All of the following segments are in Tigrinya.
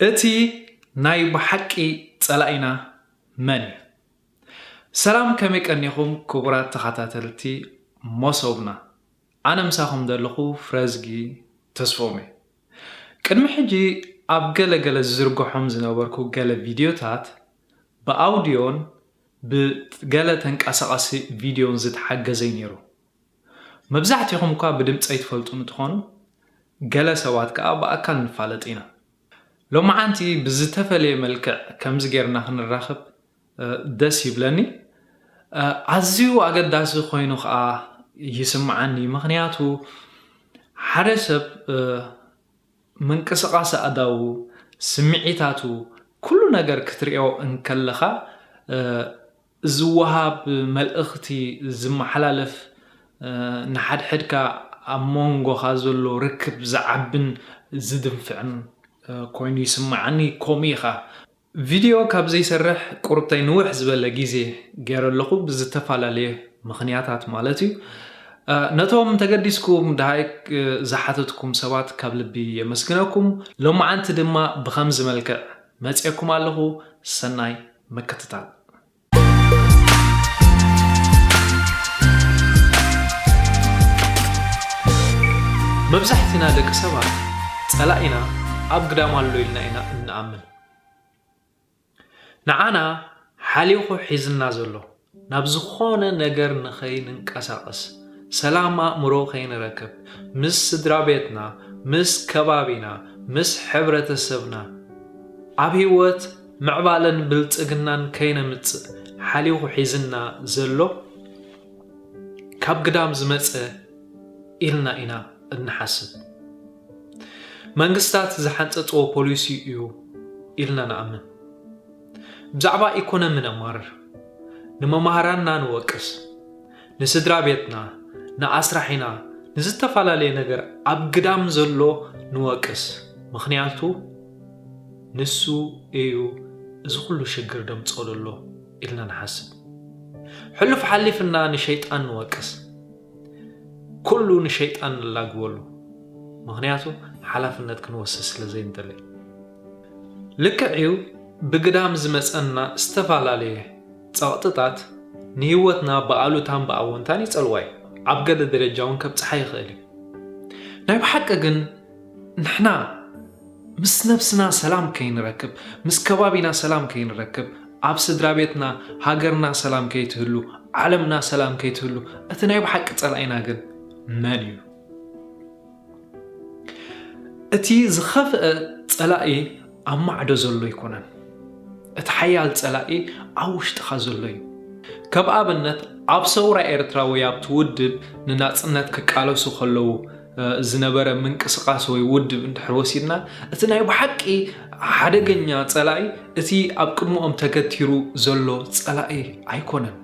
እቲ ናይ ብሓቂ ጸላኢና መን እዩ? ሰላም፣ ከመይ ቀኒኹም ክቡራት ተኸታተልቲ መሶብና? ኣነ ምሳኹም ዘለኹ ፍረዝጊ ተስፎም እየ። ቅድሚ ሕጂ ኣብ ገለ ገለ ዝዝርግሖም ዝነበርኩ ገለ ቪድዮታት ብኣውድዮን ብገለ ተንቀሳቓሲ ቪድዮን ዝተሓገዘ እዩ ነይሩ። መብዛሕትኹም እኳ ብድምፀይ ትፈልጡ እንትኾኑ፣ ገለ ሰባት ከዓ ብኣካል ንፋለጥ ኢና። ሎማዓንቲ ብዝተፈለየ መልክዕ ከምዚ ጌርና ክንራኸብ፣ እ፣ ደስ ይብለኒ። እ፣ ኣዝዩ ኣገዳሲ ኮይኑ ከዓ ይስምዓኒ። ምኽንያቱ ሓደ ሰብ፣ እ፣ ምንቅስቓስ ኣእዳዉ፣ ስምዒታቱ፣ ኩሉ ነገር ክትሪኦ እንከለኻ፣ እ፣ ዝወሃብ መልእኽቲ ዝመሓላለፍ፣ እ፣ ንሓድሕድካ ኣብ መንጎኻ ዘሎ ርክብ ዝዓብን ዝድንፍዕን፣ እ፣ ኮይኑ ይስምዓኒ። ከምኡ ኢኻ። ቪድዮ ካብ ዘይሰርሕ ቁርብተይ ንውሕ ዝበለ ግዜ ገይረ ኣለኹ፣ ብዝተፈላለየ ምኽንያታት ማለት እዩ። እ፣ ነቶም ተገዲስኩም ደሃይ፣ እ፣ ዝሓተትኩም ሰባት ካብ ልቢ የመስግነኩም። ሎማዓንቲ ድማ ብኸምዚ መልክዕ መፅየኩም ኣለኹ። ሰናይ ምክትታል። መብዛሕትና ደቂ ሰባት ጸላኢና ኣብ ግዳም ኣሎ ኢልና ኢና እንኣምን። ንዓና ሓሊኹ ሒዝና ዘሎ፣ ናብ ዝኾነ ነገር ንኸይንንቀሳቐስ፣ ሰላም ኣእምሮ ከይንረክብ፣ ምስ ስድራ ቤትና፣ ምስ ከባቢና፣ ምስ ሕብረተሰብና፣ ኣብ ህይወት ምዕባለን ብልጽግናን ከይነምጽእ ሓሊኹ ሒዝና ዘሎ፣ ካብ ግዳም ዝመጸ ኢልና ኢና እንሓስብ። መንግስታት ዝሓንጸጽዎ ፖሊሲ እዩ ኢልና ንኣምን። ብዛዕባ ኢኮኖሚ ነማርር፣ ንመማህራንና ንወቅስ፣ ንስድራ ቤትና፣ ንኣስራሒና፣ ንዝተፈላለየ ነገር ኣብ ግዳም ዘሎ ንወቅስ። ምኽንያቱ ንሱ እዩ እዚ ኩሉ ሽግር ደምጽኦ ዘሎ ኢልና ንሓስብ። ሕሉፍ ሓሊፍና ንሸይጣን ንወቅስ። ኩሉ ንሸይጣን ንላግበሉ። ምኽንያቱ ሓላፍነት ክንወስድ ስለ ዘይንደሊ። ልክዕ እዩ፣ ብግዳም ዝመጸና ዝተፈላለየ ጸቕጥታት ንህይወትና ብኣሉታን ብኣወንታን ይጸልዋ እዩ። ኣብ ገለ ደረጃ እውን ከብጽሓ ይኽእል እዩ። ናይ ብሓቂ ግን ንሕና ምስ ነብስና ሰላም ከይንረክብ፣ ምስ ከባቢና ሰላም ከይንረክብ፣ ኣብ ስድራ ቤትና፣ ሃገርና ሰላም ከይትህሉ፣ ዓለምና ሰላም ከይትህሉ፣ እቲ ናይ ብሓቂ ጸላኢና ግን መን እዩ? እቲ ዝኸፍአ ጸላኢ ኣብ ማዕዶ ዘሎ ኣይኮነን። እቲ ሓያል ጸላኢ ኣብ ውሽጥኻ ዘሎ እዩ። ከም ኣብነት፣ ኣብ ሰውራ ኤርትራ ወይ ኣብቲ ውድብ ንናጽነት ክቃለሱ ከለዉ፣ እ፣ ዝነበረ ምንቅስቓስ ወይ ውድብ እንድሕር ወሲድና፣ እቲ ናይ ብሓቂ ሓደገኛ ጸላኢ እቲ ኣብ ቅድሚኦም ተገቲሩ ዘሎ ጸላኢ ኣይኮነን።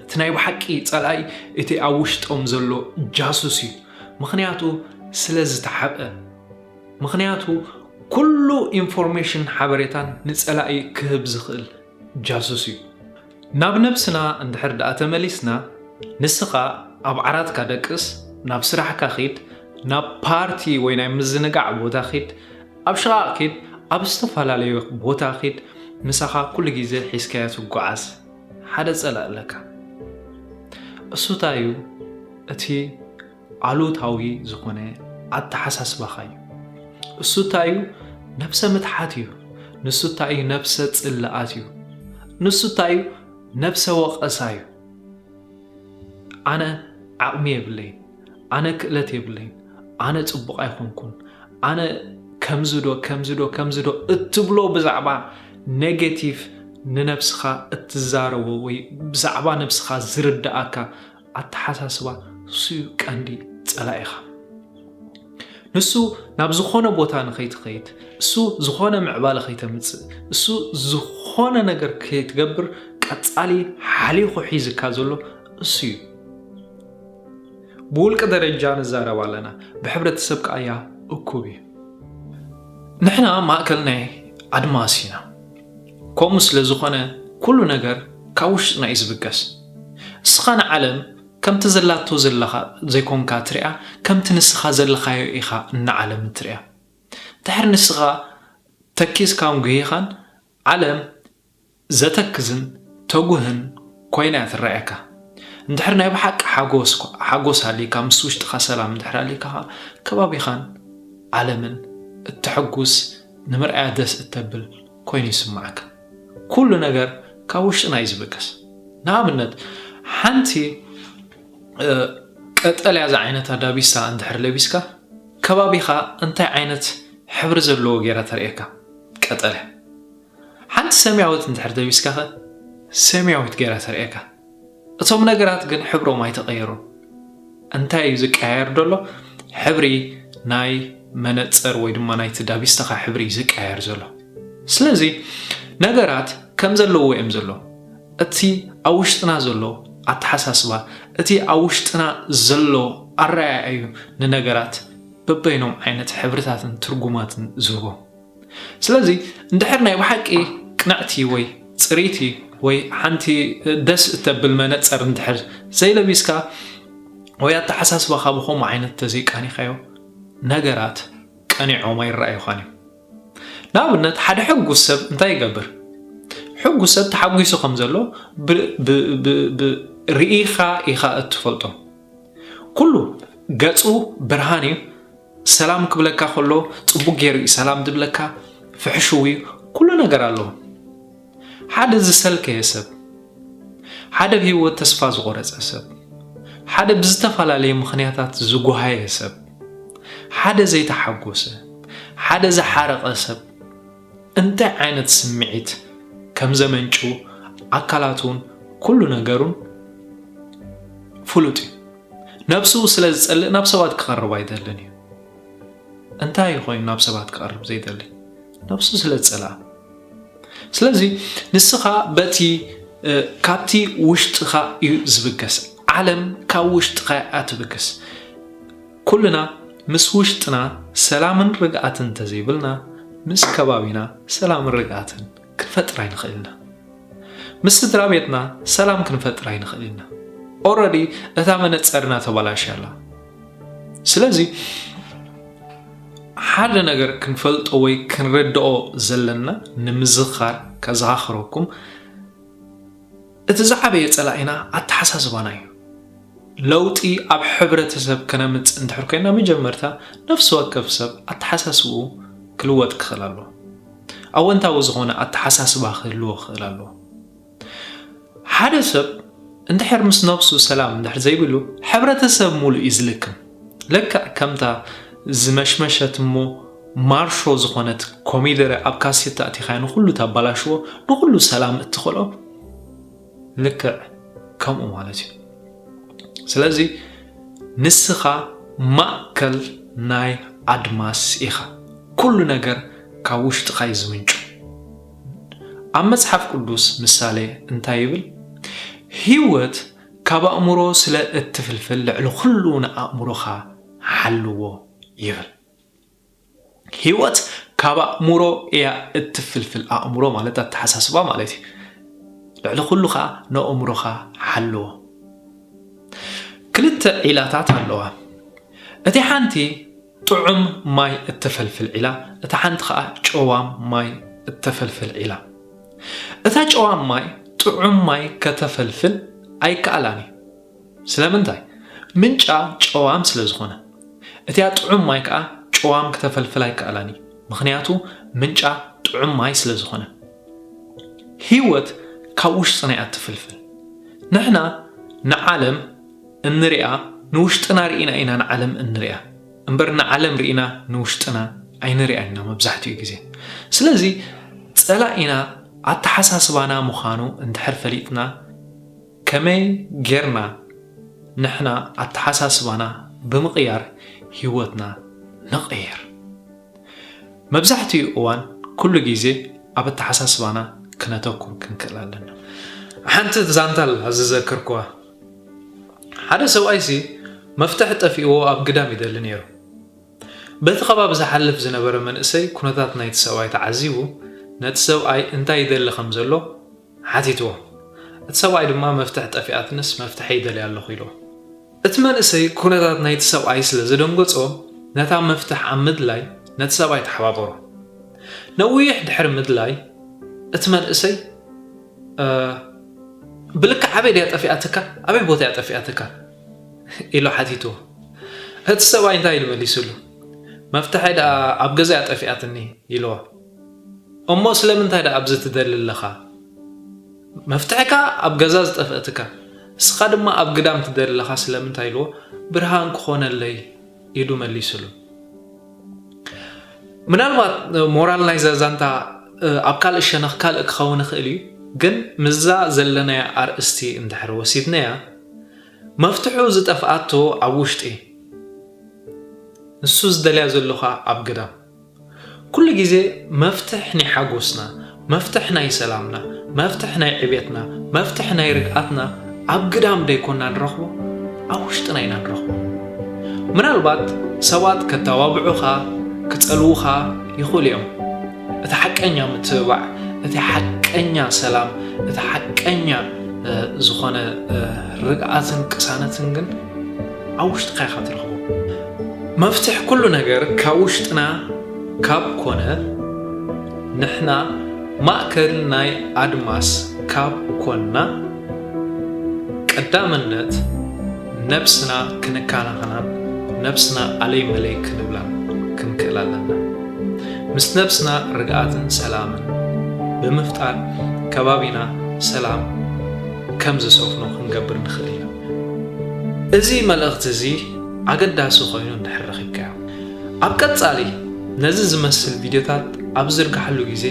እቲ ናይ ብሓቂ ጸላኢ እቲ ኣብ ውሽጦም ዘሎ ጃሱስ እዩ። ምኽንያቱ ስለ ዝተሓብአ። ምኽንያቱ ኩሉ ኢንፎርሜሽን ሓበሬታን ንጸላኢ ክህብ ዝኽእል ጃሱስ እዩ። ናብ ነብስና እንድሕር ደኣ ተመሊስና፣ ንስኻ ኣብ ዓራትካ ደቅስ፣ ናብ ስራሕካ ኺድ፣ ናብ ፓርቲ ወይ ናይ ምዝንጋዕ ቦታ ኺድ፣ ኣብ ሽቓቕ ኪድ፣ ኣብ ዝተፈላለዩ ቦታ ኪድ፣ ምሳኻ ኩሉ ግዜ ሒዝካዮ ትጓዓዝ ሓደ ጸላኢ ኣለካ። እሱ እንታይ እዩ? እቲ ኣሉታዊ ዝኾነ ኣተሓሳስባኻ እዩ። እሱ እንታይ እዩ? ነብሰ ምትሓት እዩ። ንሱ እንታይ እዩ? ነብሰ ጽልኣት እዩ። ንሱ እንታይ እዩ? ነብሰ ወቐሳ እዩ። ኣነ ዓቕሚ የብለይን፣ ኣነ ክእለት የብለይን፣ ኣነ ጽቡቕ ኣይኮንኩን፣ ኣነ ከምዚ ዶ፣ ከምዚ ዶ፣ ከምዚ ዶ እትብሎ ብዛዕባ ኔጌቲቭ ንነብስኻ እትዛረቦ ወይ ብዛዕባ ነብስኻ ዝርድኣካ ኣተሓሳስባ፣ እሱ እዩ ቀንዲ ጸላኢኻ። ንሱ ናብ ዝኾነ ቦታ ንኸይትኸይድ፣ እሱ ዝኾነ ምዕባለ ከይተምጽእ፣ እሱ ዝኾነ ነገር ከይትገብር ቀጻሊ ሓሊኹ ሒዝካ ዘሎ እሱ እዩ። ብውልቂ ደረጃ ንዛረብ ኣለና፣ ብሕብረተሰብ ከኣያ እኩብ እዩ። ንሕና ማእከል ናይ ኣድማስ ኢና። ከምኡ ስለ ዝኾነ ኩሉ ነገር ካብ ውሽጥና እዩ ዝብገስ። እስኻ ንዓለም ከምቲ ዘላቶ ዘለኻ ዘይኮንካ ትሪኣ፣ ከምቲ ንስኻ ዘለኻዮ ኢኻ ንዓለም ትሪኣ። ድሕሪ ንስኻ ተኪዝካን ጉሂኻን ዓለም ዘተክዝን ተጉህን ኮይና እያ ትረኣየካ። እንድሕር ናይ ብሓቂ ሓጎስ ሓጎስ ኣሊካ፣ ምስ ውሽጥኻ ሰላም እንድሕር ኣሊካ ኸኣ፣ ከባቢኻን ዓለምን እተሐጉስ፣ ንምርኣያ ደስ እተብል ኮይኑ ይስምዓካ። ኩሉ ነገር ካብ ውሽጥና እዩ ዝብገስ። ንኣብነት ሓንቲ ቀጠልያ ዝዓይነታ ዳቢሳ እንድሕር ለቢስካ፣ ከባቢኻ እንታይ ዓይነት ሕብሪ ዘለዎ ገይራ ተርእየካ? ቀጠልያ። ሓንቲ ሰማያዊት እንድሕር ለቢስካ ኸ፣ ሰማያዊት ገይራ ተርእየካ። እቶም ነገራት ግን ሕብሮም ኣይተቐየሩን። እንታይ እዩ ዝቀያየር ዘሎ? ሕብሪ ናይ መነጽር ወይ ድማ ናይቲ ዳቢስተኻ ሕብሪ እዩ ዝቀያየር ዘሎ። ስለዚ ነገራት ከም ዘለዎ እዮም ዘለዉ። እቲ ኣብ ውሽጥና ዘሎ ኣተሓሳስባ፣ እቲ ኣብ ውሽጥና ዘሎ ኣረኣእያ እዩ ንነገራት በበይኖም ዓይነት ሕብርታትን ትርጉማትን ዝህቦም። ስለዚ እንድሕር ናይ ብሓቂ ቅንዕቲ ወይ ጽርይቲ ወይ ሓንቲ ደስ እተብል መነጸር እንድሕር ዘይለቢስካ ወይ ኣተሓሳስባኻ ብኸምኡ ዓይነት ተዘይቃኒኻዮ፣ ነገራት ቀኒዖም ኣይረኣዩኻን እዮም። ንኣብነት ሓደ ሕጉስ ሰብ እንታይ ይገብር? ሕጉስ ሰብ ተሓጒሱ ከም ዘሎ ብ- ብ- ብ- ብ- ርኢኻ ኢኻ እትፈልጦ። ኩሉ ገጹ ብርሃን እዩ። ሰላም ክብለካ ከሎ ጽቡቅ ገይሩ እዩ ሰላም ዝብለካ፣ ፍሕሽው እዩ፣ ኩሉ ነገር ኣለዎ። ሓደ ዝሰልከየ ሰብ፣ ሓደ ብህይወት ተስፋ ዝቆረጸ ሰብ፣ ሓደ ብዝተፈላለየ ምኽንያታት ዝጓሃየ ሰብ፣ ሓደ ዘይተሓጎሰ፣ ሓደ ዝሓረቐ ሰብ እንታይ ዓይነት ስምዒት ከም ዘመንጩ ኣካላቱን ኩሉ ነገሩን ፍሉጥ እዩ። ነብሱ ስለ ዝጸልእ ናብ ሰባት ክቐርብ ኣይደልን እዩ። እንታይ ኮይኑ ናብ ሰባት ክቐርብ ዘይደሊ? ነብሱ ስለ ዝጸልኣ። ስለዚ ንስኻ በቲ እ፣ ካብቲ ውሽጥኻ እዩ ዝብገስ። ዓለም ካብ ውሽጥኻ እያ ትብገስ። ኩልና ምስ ውሽጥና ሰላምን ርግኣትን እንተዘይብልና፣ ምስ ከባቢና ሰላምን ርግኣትን ክንፈጥር ኣይንኽእልና። ምስ ስድራ ቤትና ሰላም ክንፈጥር ኣይንኽእልና። ኦረዲ እታ መነጸርና ተበላሽያ ኣላ። ስለዚ ሓደ ነገር ክንፈልጦ ወይ ክንርድኦ ዘለና ንምዝኻር ከዘኻኽረኩም፣ እቲ ዝዓበየ ጸላኢና ኣተሓሳስባና እዩ። ለውጢ ኣብ ሕብረተሰብ ከነምጽእ እንድሕር ኮይና፣ መጀመርታ ነፍሲ ወከፍ ሰብ ኣተሓሳስብኡ ክልወጥ ክኽእል ኣለዎ። ኣወንታዊ ዝኾነ ኣተሓሳስባ ክህልዎ ክኽእል ኣለዎ። ሓደ ሰብ እንድሕር ምስ ነብሱ ሰላም እንድሕር ዘይብሉ፣ ሕብረተሰብ ሙሉእ እዩ ዝልክም። ልክዕ ከምታ ዝመሽመሸት እሞ ማርሾ ዝኾነት ኮሚደረ ኣብ ካሴታ ኣእቲኻያ ንኹሉ ተባላሽዎ፣ ንኹሉ ሰላም እትኸልኦ፣ ልክዕ ከምኡ ማለት እዩ። ስለዚ ንስኻ ማእከል ናይ ኣድማስ ኢኻ። ኩሉ ነገር ካብ ውሽጥኻ እዩ ዝምንጩ። ኣብ መጽሓፍ ቅዱስ ምሳሌ እንታይ ይብል? ህይወት ካብ ኣእምሮ ስለ እትፍልፍል ልዕሊ ኩሉ ንኣእምሮኻ ሓልዎ ይብል። ህይወት ካብ ኣእምሮ እያ እትፍልፍል። ኣእምሮ ማለት ኣተሓሳስባ ማለት እዩ። ልዕሊ ኩሉ ኸኣ ንኣእምሮኻ ሓልዎ። ክልተ ዒላታት ኣለዋ። እቲ ሓንቲ ጥዑም ማይ እተፈልፍል ዒላ፣ እታ ሓንቲ ኸኣ ጨዋም ማይ እተፈልፍል ዒላ። እታ ጨዋም ማይ ጥዑም ማይ ከተፈልፍል ኣይከኣላን እዩ። ስለምንታይ? ምንጫ ጨዋም ስለ ዝኾነ። እቲኣ ጥዑም ማይ ከኣ ጨዋም ክተፈልፍል ኣይከኣላን እዩ። ምኽንያቱ ምንጫ ጥዑም ማይ ስለ ዝኾነ። ህይወት ካብ ውሽጥና እያ እትፍልፍል። ንሕና ንዓለም እንሪኣ ንውሽጥና ርኢና ኢና ንዓለም እንሪኣ። እምበር ንዓለም ርኢና ንውሽጥና ኣይንሪኣን ኢና መብዛሕትኡ ግዜ። ስለዚ ጸላኢና ኣተሓሳስባና ምዃኑ እንድሕር ፈሊጥና፣ ከመይ ጌርና ንሕና ኣተሓሳስባና ብምቕያር ህይወትና ንቕይር? መብዛሕትኡ እዋን ኩሉ ግዜ ኣብ ኣተሓሳስባና ክነተኩር ክንክእል ኣለና። ሓንቲ ዛንታ ኣላ ዝዘከርኩዋ። ሓደ ሰብኣይሲ መፍትሕ ጠፊእዎ ኣብ ግዳም ይደሊ ነይሩ። በቲ ከባቢ ዝሓልፍ ዝነበረ መንእሰይ ኩነታት ናይቲ ሰብኣይ ተዓዚቡ፣ ነቲ ሰብኣይ እንታይ ይደሊ ከም ዘሎ ሓቲትዎ። እቲ ሰብኣይ ድማ መፍትሕ ጠፊኣትንስ መፍትሐይ ይደልያ ኣለኹ ኢልዎ። እቲ መንእሰይ ኩነታት ናይቲ ሰብኣይ ስለ ዘደንገጾ፣ ነታ መፍትሕ ኣብ ምድላይ ነቲ ሰብኣይ ተሓባበሮ። ነዊሕ ድሕሪ ምድላይ እቲ መንእሰይ፣ "እ፣ ብልክዕ ኣበይ ድያ ጠፊኣትካ? ኣበይ ቦታ እያ ጠፊኣትካ?" ኢሉ ሓቲትዎ። እቲ ሰብኣይ እንታይ ኢሉ መሊሱሉ? "መፍትሐይ ደኣ ኣብ ገዛ እያ ጠፊኣትኒ" ኢልዎ። "እሞ ስለምንታይ ደኣ ኣብዚ ትደሊ ኣለኻ? መፍትሕካ ኣብ ገዛ ዝጠፍአትካ፣ እስኻ ድማ ኣብ ግዳም ትደሊ ኣለኻ ስለምንታይ?" ኢልዎ። "ብርሃን ክኾነለይ" ኢሉ መሊሱሉ። ምናልባት ሞራል ናይዛ ዛንታ ኣብ ካልእ ሸነኽ ካልእ ክኸውን ይኽእል እዩ፣ ግን ምስዛ ዘለናያ ኣርእስቲ እንድሕር ወሲድናያ፣ መፍትሑ ዝጠፍኣቶ ኣብ ውሽጢ፣ ንሱ ዝደልያ ዘሎ ኸኣ ኣብ ግዳም። ኩሉ ግዜ መፍትሕ ናይ ሓጎስና፣ መፍትሕ ናይ ሰላምና፣ መፍትሕ ናይ ዕቤትና፣ መፍትሕ ናይ ርግኣትና ኣብ ግዳም ደይኮንና ንረኽቦ፣ ኣብ ውሽጥና ኢና ንረኽቦ። ምናልባት ሰባት ከተባብዑኻ፣ ክጸልዉኻ ይኽእሉ እዮም። እቲ ሓቀኛ ምትብባዕ፣ እቲ ሓቀኛ ሰላም፣ እቲ ሓቀኛ፣ እ፣ ዝኾነ፣ እ፣ ርግኣትን ቅሳነትን ግን ኣብ ውሽጥኻ ኢኻ ትረኽቦ። መፍትሕ ኩሉ ነገር ካብ ውሽጥና ካብ ኮነ፣ ንሕና ማእከል ናይ ኣድማስ ካብ ኮንና፣ ቀዳምነት ነብስና ክንከናኸናን ነብስና ኣለይ መለይ ክንብላን ክንክእል ኣለና። ምስ ነብስና ርግኣትን ሰላምን ብምፍጣር፣ ከባቢና ሰላም ከም ዝሰፍኖ ክንገብር ንኽእል ኢና። እዚ መልእኽቲ እዚ ኣገዳሲ ኮይኑ እንድሕር ረኺብካዮ፣ ኣብ ቀጻሊ ነዚ ዝመስል ቪድዮታት ኣብ ዝርግሓሉ ግዜ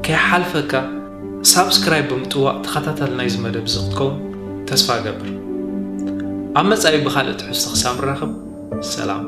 ከይሓልፈካ ሳብስክራይብ ብምጥዋቕ ተኸታታሊ ናይዚ መደብ እዚ ክትከውን ተስፋ እገብር። ኣብ መጻኢ ብኻልእ ትሕዝቶ ክሳብ ንራኸብ፣ ሰላም።